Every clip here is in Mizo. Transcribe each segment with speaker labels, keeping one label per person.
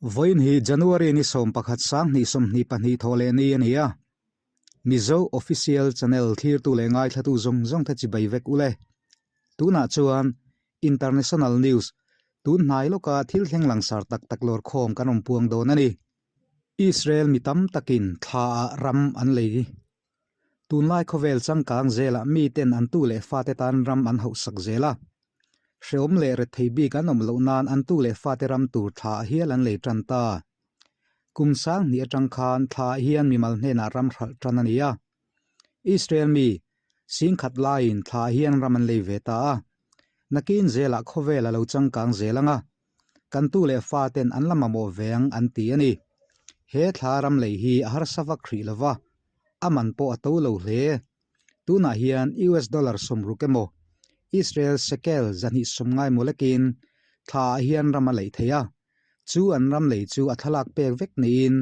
Speaker 1: Vawiin hi January ni 11 2022 thawh leh ni a ni a. Mizo Official Channel thlirtu leh ngaithlatu zawng zawng te chibai vek ule. Tunah chuan International News tun hnai lawka thil thleng langsar tak tak lawr khawm kan rawn puang dawn a ni. Israel mi tam takin thla ah ram an lei. Tunlai khawvel changkang zelah miten an tu leh fate tan ram an hauhsak zel a. Hreawm leh rethei bik an awm loh nan an tu leh fate ram tur thla ah hial an lei tan ta. Kum sang hnih atang khan thla ah hian mimal hnenah ram hralh tan a ni a. Israel mi singkhat laiin thla ah hian ram an lei ve ta a. Nakin zelah khawvel a lo changkang zel ang a. Kan tu leh fa ten an la mamawh ve ang an ti a ni. He thla ram lei hi a harsa vak hrih lo va, a man pawh a to lo hle. Tunah hian US dollar 60 emaw, Israel shekel 290 maw lekin thla ah hian ram a leih thei a. Chu an ram lei chu a thlalak pek vek niin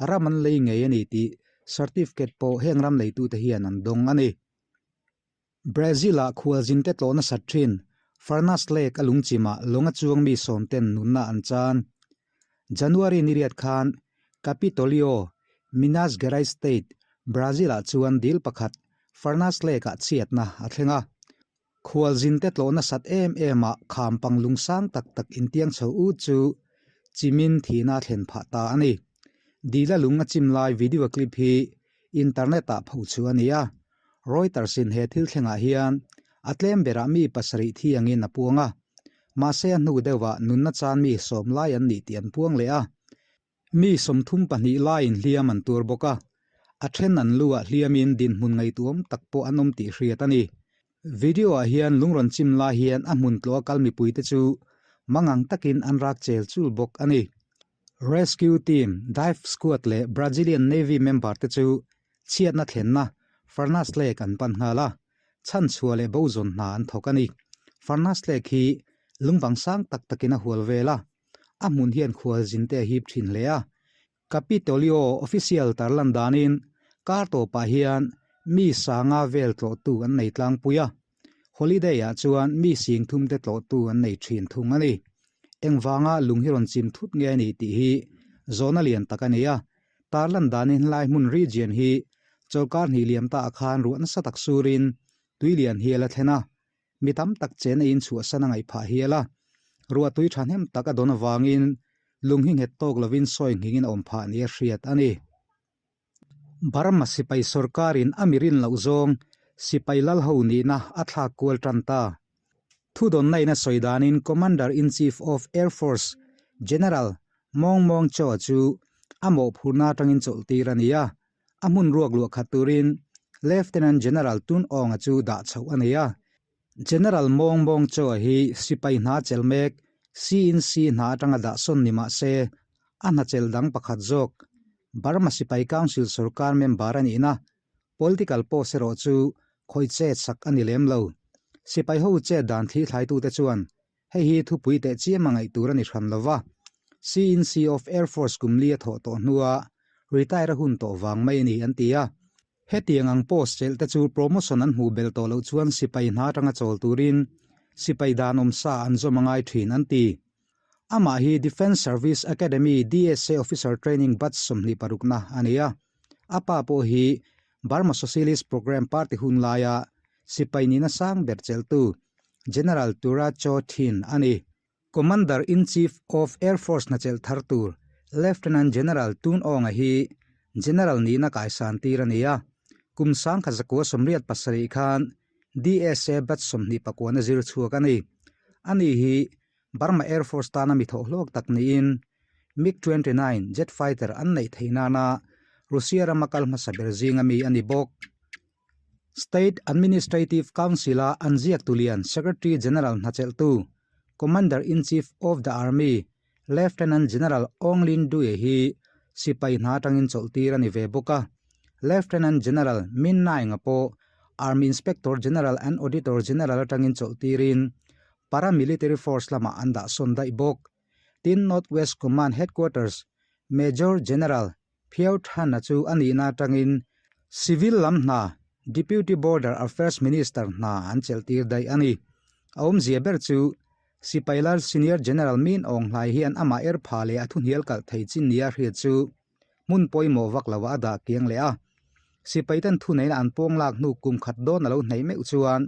Speaker 1: ram an lei ngei a ni tih certificate pawh heng ram leitute hian an dawng a ni. Brazil-ah khualzinte tlawh nasat thin Furnas Lake a lungchimah lawnga chuang mi sawmten nunna an chan. January ni riat khan Capitolio, Minas Gerais State, Brazil-ah chuan dil pakhat Furnas Lake-ah chhiatna a thleng a. Khualzinte tlawh nasat em emah kham pang lung sang tak tak intiang chho ut chu chimin thihna a thlen phah ta a ni. Dila lung a chim lai video clip hi internet-ah phochhuah a ni a. Reuters in he thil thlengah hian a tlem berah mi pasarih thi angin a puang a, mahse a hnu deuhah nunna chan mi sawm lai an nih tih an puang leh a. Mi 32 laiin hliam an tur bawk a, a then an luah hliamin dinhmun ngaihtuam tak pawh an awm tih hriat a ni. Video-ah hian lung rawn chim lai hian a hmun tlawh a kal mipuite chu mangang takin an rak chel chul bawk a ni. Rescue team, dive squad leh Brazilian Navy member te chu chhiatna thlenna Furnas Lake an pan nghal a, chhanchhuah leh bo zawn hna an thawk a ni. Furnas Lake hi lungvang sang tak takin a hual vel a, a hmun hian khualzin te a hip thin hle a. Capitolio official tarlan danin kar tawpah hian mi sanga vel tlawhtu an nei tlangpui a. Holiday-ah chuan mi sing thum te tlawhtu an nei thin thung a ni. Engvanga lung hi rawn chim thut nge a ni tih hi zawhna lian tak a ni a. Tarlan danin helai hmun region hi chawlhkar hnih liam ta ah khan ruah nasa tak surin tui lian hial a thlen a. Mi tam tak chen a inchhuahsan a ngaih phah hial a. Ruah tui thahnem tak a dawn avangin lung hi nghet tawk lovin sawi nghingin a awm phah nia hriat a ni. Burma sipai sorkarin a mi rin loh zawng sipai lal ho nihna a thlak kual tan ta. Thudawnna in a sawi danin Commander-in-Chief of Air Force General Maung Maung Kyaw chu a mawhphurhna atangin chawlh tir a ni a, a hmun ruak luah khat turin Lieutenant General Tun Aung-a chu dah chhoh a ni a. General Maung Maung Kyaw hi sipai hna chelh mek CNC hna atanga dah sawn ni mah se, a hna chelh dang pakhat zawk Burma Sipai Council sorkar member a nihna political post erawh chu khawi chet sak a ni lem lo. Sipai ho chet dan thli thlaitute chuan hei hi thupui teh chiam a ngaih tur a ni hran lo va, CNC of Air Force kum li a thawh tawh hnua retire a hun tawh vang mai a ni an ti a. Hetiang ang post chelh te chu promotion an hmuh belh tawh loh chuan sipai hna atanga chawl turin sipai dan awm sa an zawm a ngai thin an ti. Amah hi Defence Service Academy DSA Officer Training Batch 26 na a ni a. A pa pawh hi Burma Socialist Programme Party hun laia sipai nihna sang ber chelhtu General Tura Cho Thin a ni. Commander-in-Chief of Air Force hna chelh thar tur Lieutenant General Tun Aung-a hi General nihna kaisan tir a ni a. Kum 1987 khan DSA batch 29 na zir chhuak a ni. Ani hi Burma Air Force tana mi thawhhlawk tak niin MiG-29 jet fighter an neih theih nana Russia rama kal hmasa ber zinga mi a ni bawk. State Administrative Council-a an ziaktu lian Secretary General hna chelhtu, Commander-in-Chief of the Army, Lieutenant General Aung Lin Due hi sipai hna atangin chawlh tir a ni ve bawk a. Lieutenant General Min Naing-a pawh Army Inspector General and Auditor General atangin chawlh tirin Paramilitary Force lamah an dah sawn daih bawk. Tin, North West Command Headquarters Major General Phiau Thana chu a nihna atangin Civil lam hna Deputy Border Affairs Minister hna an chelh tir daih a ni. A awmzia ber chu Sipai lal Senior General Min Aung Hlaing hian amah er pha leh a thuhnial kalh thei chin nia hriat chu hmun pawimawh vak lo ah a dah kiang leh a. Sipai ten thuneihna an pawng lak hnu kum khat dawn a lo hneih meuh chuan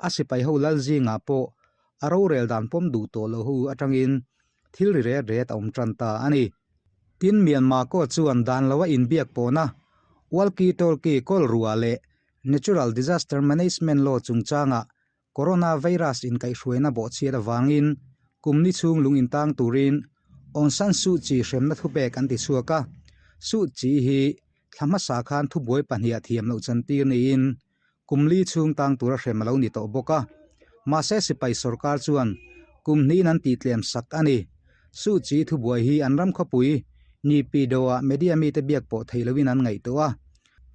Speaker 1: a sipai ho lal zingah pawh a rorel dan pawm duh tawh lo hu atangin thil ri ret ret a awm tan ta a ni. Tin, Myanmar court chuan dan loa inbiak pawhna walkie-talkie kawl ruah leh Natural Disaster Management Law chungchangah Coronavirus inkaihhruaina bawhchhiat avangin kum ni chhung lung intang turin Aung San Suu Kyi hremna thupek an ti chhuak a. Suu Kyi hi thla hmasa khan thubuai pahniha thiam loh chantir niin kum li chhung tang tura hrem a lo ni tawh bawk a. Mahse sipai sorkar chuan kum hnihin an tihtlem sak a ni. Suu Kyi thubuai hi an ram khawpui Naypyidaw-ah media mite biak pawh thei loin an ngaihtuah a.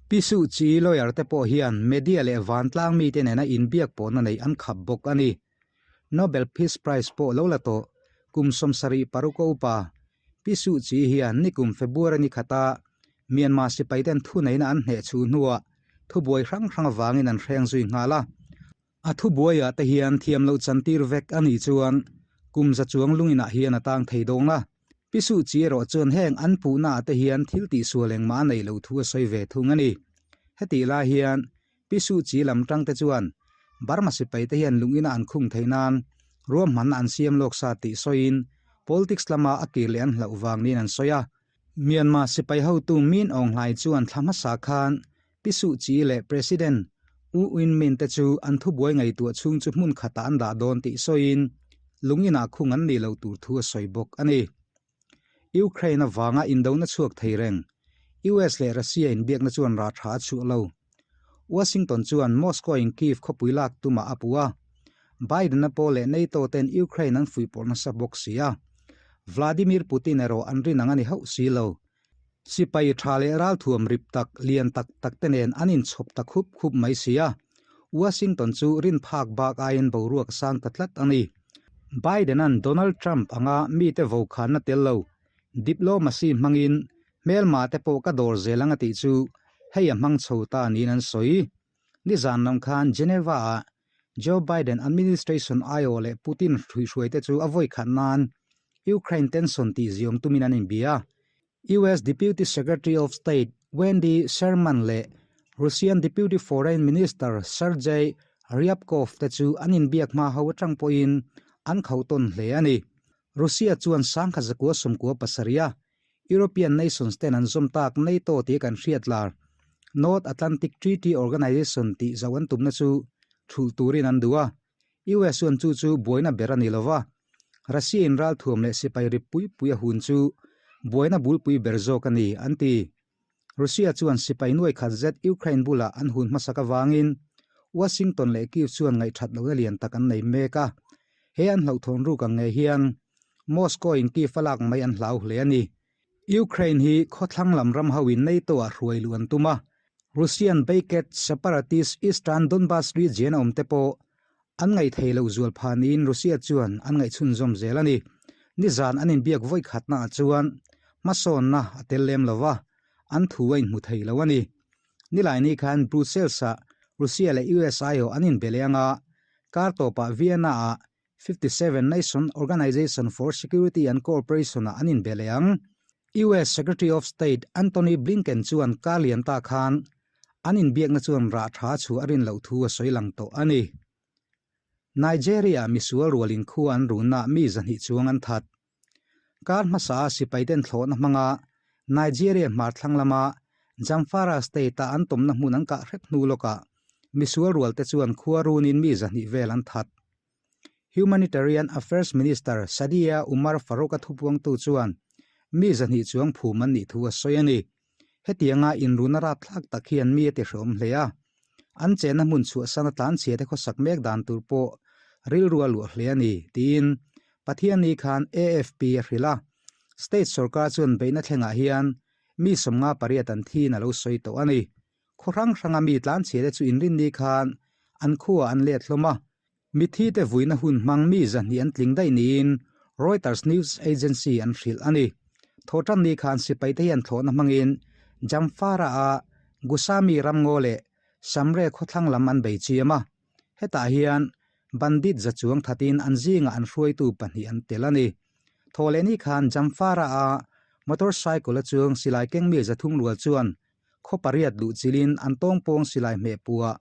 Speaker 1: Pi Suu Kyi lawyer te pawh hian media leh vantlang mite nena inbiak pawhna neih an khap bawk a ni. Nobel Peace Prize pawh lo la tawh kum 75 a upa Pi Suu Kyi hian nikum February ni khata Myanmar sipaiten thuneihna an hneh chhuh hnuah thubuai hrang hrang avangin an hreng zui nghal a. A thubuaiah te hian thiam loh chantir vek a nih chuan kum za chuang lunginah hian a tang thei dawn a. Pi Suu Kyi erawh chuan heng an puhnaah te hian thil tihsual engmah a neih loh thu a sawi ve thung a ni. Hetih lai hian Pi Suu Kyi lam tangte chuan Burma sipaite hian lungina an khung theih nan ruahmanna an siam lawk sa tih sawiin politics lama a kir leh an hlauh vang niin an sawi a. Myanmar sipai hotu Min Aung Hlaing chuan thla hmasa khan Pi Suu Kyi leh President U Win Myint te chu an thubuai ngaihtuah chhung chu hmun khatah an dah dawn tih sawiin lung inah khung an nih loh tur thu a sawi bawk a ni. Ukraine avanga indona chhuak thei reng US leh Russia inbiakna chuan rah tha a chhuah lo. Washington chuan Moscow in Kyiv khawpui lak tumah a puh a, Biden-a pawl leh NATO ten Ukraine an fuihpawrh nasa bawk si a. Vladimir Putin erawh an rin ang a ni hauh si lo. Sipai tha leh ralthuam rip tak, lian tak tak te nen an inchhawp ta khup khup mai si a, Washington chu rin phak bak aiin boruak a sang ta tlat a ni. Biden-a'n Donald Trump anga mite vokhanna tel lo diplomacy hmangin hmelma te pawh ka dawr zel ang a tih chu hei a hmang chho ta niin an sawi. Nizan lam khan Geneva-ah Joe Biden administration aiawh leh Putin hruihhruaite chu a vawi khat nan Ukraine tension tih ziawm tumin an inbia. US Deputy Secretary of State Wendy Sherman leh Russian Deputy Foreign Minister Sergei Ryabkov te chu an inbiak hma ho atang pawhin an khauh tawn hle a ni. Russia chuan 1997 a European nations ten an zawm tak NATO tia kan hriat lar North Atlantic Treaty Organization tih zo an tumna chu thulh turin an duh a, US chuan chu chu buaina ber a ni lo va, Russia in ralthuam leh sipai rip pui pui a hun chu buaina bulpui ber zawk a ni, an ti. Russia chuan sipai nuai khat zet Ukraine bulah an hun hmasak avangin Washington leh Kyiv chuan ngaihthat lohna lian tak an nei mek a, he an hlauhthawn ruk ang ngei hian Moscow in Kyiv a lak mai an hlau hle a ni. Ukraine hi khawthlang lam ram hoin NATO-ah hruai luh an tum a, Russian backed separatist Eastern Donbas region a awm te pawh an ngaihthei loh zual phah niin Russia chuan an ngaihchhunzawm zel a ni. Nizan an inbiak vawi khatnaah chuan hmasawnna a tel lem lo va, an thu a inhmu thei lo a ni. Nilaini khan Brussels-ah Russia leh US aiawh an inbe leh anga kar tawpah Vienna-ah 57 Nation Organization for Security and Cooperation-ah an inbe leh ang. US Secretary of State Antony Blinken chuan kar lian ta khan an inbiakna chuan rah tha chhuah a rin loh thu a sawi lang tawh a ni. Nigeria misual rualin khua an runna mi 200 chuang an that. Kar hmasa sipaiten thlawhna hmanga Nigeria hmar thlang lama Zamfara state-a an tawmna hmun an kah hrep hnu lawkah misual rualte chuan khua runin mi 200 vel an that. Humanitarian Affairs Minister Sadiya Umar Farouk-a thupuangtu chuan mi 200 chuang phum an nih thu a sawi a ni. Hetianga inruna rapthlak tak hian mi a ti hrehawm hle a, an chenna hmun chhuahsan a tlanchhia te khawsak mek dan tur pawh rilru a luah hle a ni, tiin Pathianni khan AFP a hrilh a. State sorkar chuan beihna thlengah hian mi 58 an thiin a lo sawi tawh a ni. Khaw hrang hranga mi tlanchhia te chu inrinni khan an khuaah an let hlawm a, Mitthite vuina hun hmang mi 200 an tling daih niin Reuters news agency an hrilh a ni. Thawhtanni khan sipaite hian thlawhna hmangin Zamfara-a Gusami ramngaw leh Samre khawthlang lam an bei chiam a. Hetah hian Bandit za chuang thatin an zingah an hruaitu pahnih an tel a ni. Thawhlehni khan Zamfara-a motorcycle a chuang silai kengmi 300 rual chuan khaw pariat luh chilin an tawngpawng silai hmehpuah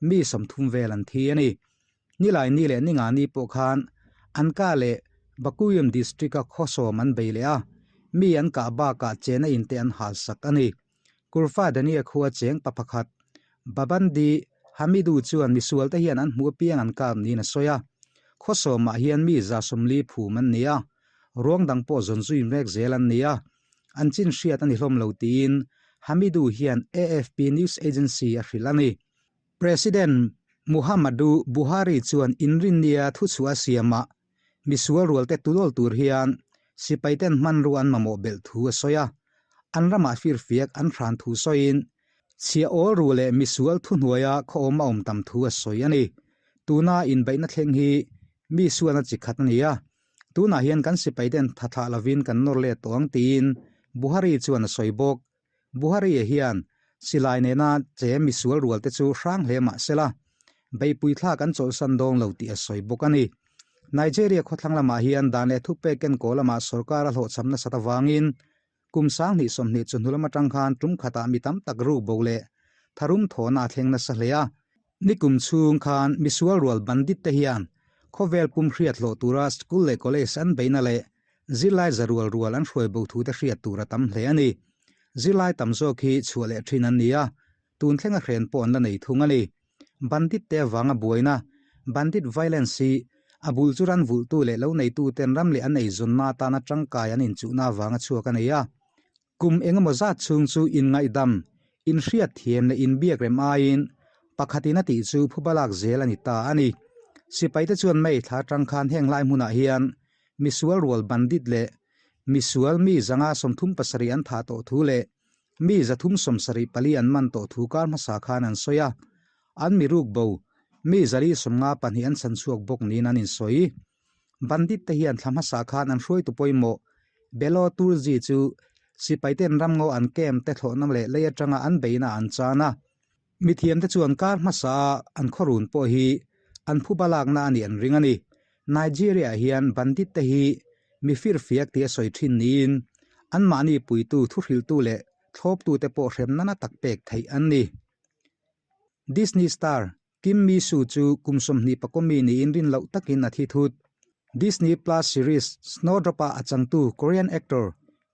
Speaker 1: mi 30 vel an thi a ni. Nilai ni leh ninga ni pawh khan Anka leh Bakuyum district-a khaw sawm an bei leh a, mi an kah bakah chena in te an halsak a ni. Kurfa Dania khua cheng pa pakhat Babandi Hamidu chuan misual te hian an hmuh apiang an kap niin a sawi a. Khaw sawmah hian mi 140 phum an ni a, ruang dang pawh zawn zui mek zel an ni a, an chin hriat a ni hlawm lo tiin Hamidu hian AFP news agency a hrilh a ni. President Muhammadu Buhari chuan inrinnia thuchhuah a siamah misual rualte tudawl tur hian sipaiten hmanrua an mamawh belh thu a sawi a, an ramah firfiak an hran thu sawiin chhia awl ru leh misual thuhnuaia khawawm a awm tam thu a sawi a ni. Tuna inbeihna thleng hi mi sualna chi khat a ni a, tunah hian kan sipaiten tha thlah lovin kan nawr let tawh ang tiin Buhari chuan a sawi bawk. Buhari-a hian silai nena che misual rualte chu hrang hle mah sela, beihpui thlak an chawlhsan dawn lo tih a sawi bawk a ni. Nigeria khawthlang lamah hian dan leh thupek kenkawl lamah sorkar a hlawhchham nasat avangin kum 2020 chawhnu lam atang khan tum khatah mi tam tak ruk bo leh tharum thawhna a thleng nasa hle a. Nikum chhung khan misual rual bandit te hian khawvel pum hriat hlawh tura school leh college an beihna leh Zirlai za rual rual an hruai bo thute hriat tur a tam hle a ni. Zirlai tam zawk hi chhuah leh thin an ni a, tun thlenga hren pawh an la nei thung a ni. Bandit te avanga buaina, bandit violence, hi a bul chu ran vulhtu leh lo neituten ram leh an eizawnna atana tangkai an inchuhna avanga chhuak a nei a. Kum engemaw zat chhung chu inngaihdam, inhriatthiam leh inbiakrem aiin pakhatin a tih chu phubalak zel a ni ta a ni. Sipaite chuan May thla atang khan heng lai hmunah hian misual rual bandit leh misual mi 137 an thah tawh thu leh mi 374 an man tawh thu kar hmasa khan an sawi a, an mi ruk bo mi 452 an chhan chhuak bawk niin an insawi. Bandit te hian thla hmasa khan an hruaitu pawimawh Bello Turji chu sipaiten ramngaw an camp te thlawhna leh lei atanga an beihna an chan a. Mithiamte chuan kar hmasa a an khawrun pawh hi an phuba lakna a nih an ring a ni. Nigeria ah hian bandit te hi mi firfiak tia sawi thin niin anmahni puitu thuhriltu leh thlawptute pawh hremna na tak pek theih an ni. Disney star Kim Mi-soo chu kum 20 pakawmi niin rin loh takin a thi thut. Disney Plus series Snowdrop-a a changtu Korean actor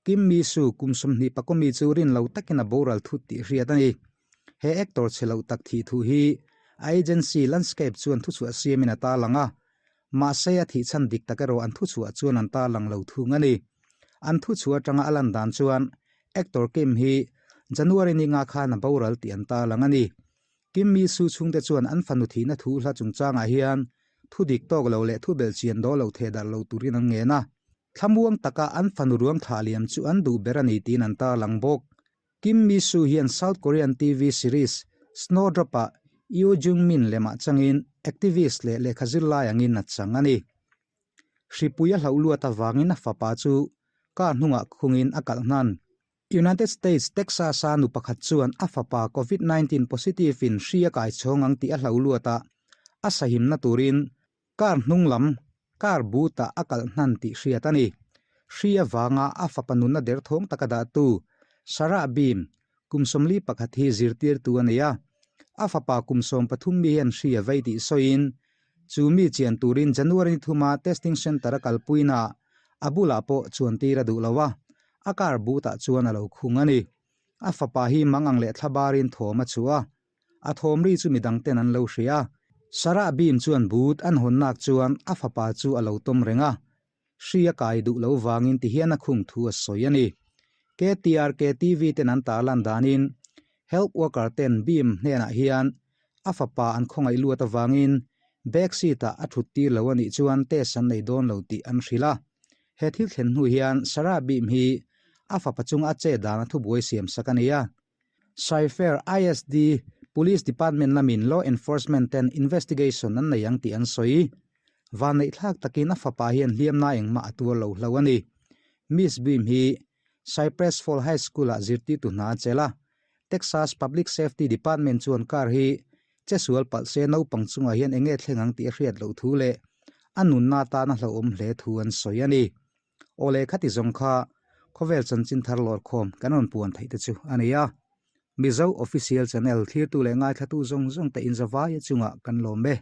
Speaker 1: Kim Mi-soo kum 20 pakawmi chu rin lo takin a boral thut tih hriat a ni. He actor chhe loh tak thih thu hi a agency Landscape chuan thuchhuah siamin a tarlang a, mahse a thih chhan dik tak erawh an thuchhuah chuan an tarlang lo thung a ni. An thuchhuah atanga a lan dan chuan actor Kim hi January ni nga khan a boral tih an tarlang a ni. Kim Mi-soo chhungte chuan an fanu thihna thu hla chungchangah hian thu dik tawk lo leh thu belhchian daw lo theh darh lo turin an ngen a. Thlamuang taka an fanu ruang thlah liam chu an duh ber a ni tiin an tarlang bawk. Kim Mi-soo hian South Korean TV series Snowdrop-ah Yoo Jung-min lemah changin activist leh lehkha zirlai angin a chang a ni. Hripui a hlauh luat avangin a fapa chu car hnungah khungin a kalh hnan. United States, Texas-a nu pakhat chuan a fapa Covid 19 positive in hri a kai chhawng ang tih a hlo luat a, a sahimna turin car hnung lam car boot-ah a kalh hnan tih hriat a ni. Hri avanga a fapa nunna derthawng taka dahtu Sarah Beam, kum 41 hi zirtirtu a nei a, a fapa kum 13 mi hian hri a vei tih sawiin chu mi chian turin January ni thuma testing centre a kalpuinaah a bulah pawh chuantir a duh lo a, a car boot-ah chuan a lo khung a ni. A fapa hi mangang leh thlabarin thawm a chhuah a, a thawm ri chu midang ten an lo hria a. Sarah Beam chuan boot an hawn nak chuan a fapa chu a lo tawm reng a, hri a kai duh lo vangin tihian a khung thu a sawi a ni. KTRK TV ten an tarlan danin health worker ten Beam hnenah hian a fapa an khawngaih luat avangin back seat ah a thut tir lo a nih chuan test an nei dawn lo tih an hrilh a. He thil thlen hnu hian Sarah Beam hi a fapa chunga a chet dan a thubuai siam sak a ni a. Cy-Fair ISD Police Department lamin law enforcement ten investigation an nei ang tih an sawi. Vanneihthlak takin a fapa hian hliamna engmah a tuar lo hlo a ni. Miss Beam hi Cypress Fall High School-ah zirtirtu hna a chelh a. Texas Public Safety Department chuan car hi. Che sual palh se naupang chungah hian eng nge thleng ang tih a hriat loh thu leh a nunna atana hlauhawm hle thu an sawi a ni. Awle khati zawng kha khawvel chanchin thar lawrkhawm kan rawn puan theih te chu a ni a. Mizo Official Channel thlirtu leh ngaithlatu zawng zawng te inzavaia chungah kan lawm e.